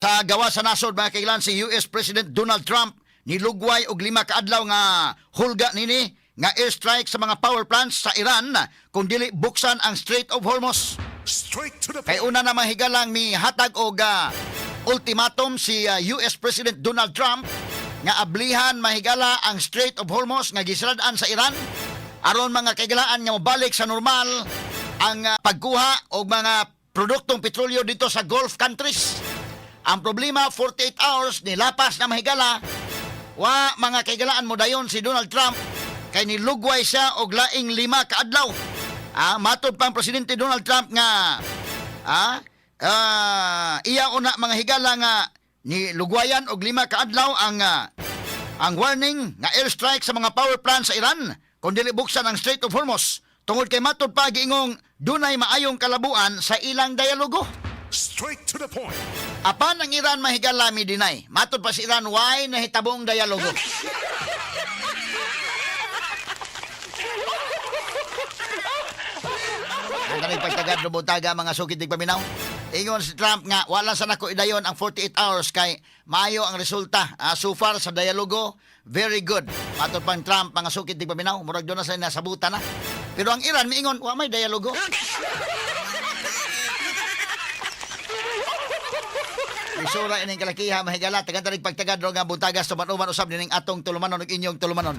Sa gawa sa nasod, mga kailan, si US President Donald Trump nilugway og 5 ka adlaw nga hulga nini nga airstrike sa mga power plants sa Iran kung dili buksan ang Strait of Hormuz. Straight to the Kay point. Una na mahigalang mihatag og ultimatum si US President Donald Trump nga ablihan, mahigala, ang Strait of Hormuz nga gisirad-an sa Iran aron, mga kaigalaan, nga mobalik sa normal ang pagkuha og mga produktong petrolyo dito sa Gulf countries. Ang problema, 48 hours nilapas na, mahigala. Wa, mga kaigalaan, mo dayon si Donald Trump kay nilugway siya og laing 5 ka adlaw. Matod pang Presidente Donald Trump nga iya una, mga higala, nga ni lugwayan og 5 ka adlaw ang warning nga airstrike sa mga power plant sa Iran kung dili buksan ang Strait of Hormuz tungod kay matod pa giingong dunay maayong kalabuan sa ilang dialogo. Straight to the point. Apan ang Iran, mahigala, mi deny. Matod pa sa Iran, way nahitabong dialogo. Ang kanang pagtagad rubutaga, mga sukit paminaw. Ingon si Trump nga wala sa nako idayon ang 48 hours kay maayo ang resulta. So far sa dialogo, very good. Matod pang Trump, mga sukit paminaw, murag doon na sa nasabutan na. Pero ang Iran miingon wa may dialogo. Isura ining kalakiha, mahigala, tagan tanig pagtagad ro nga buntagas tuman-uman usab nining atong tulumanon ug inyong tulumanon.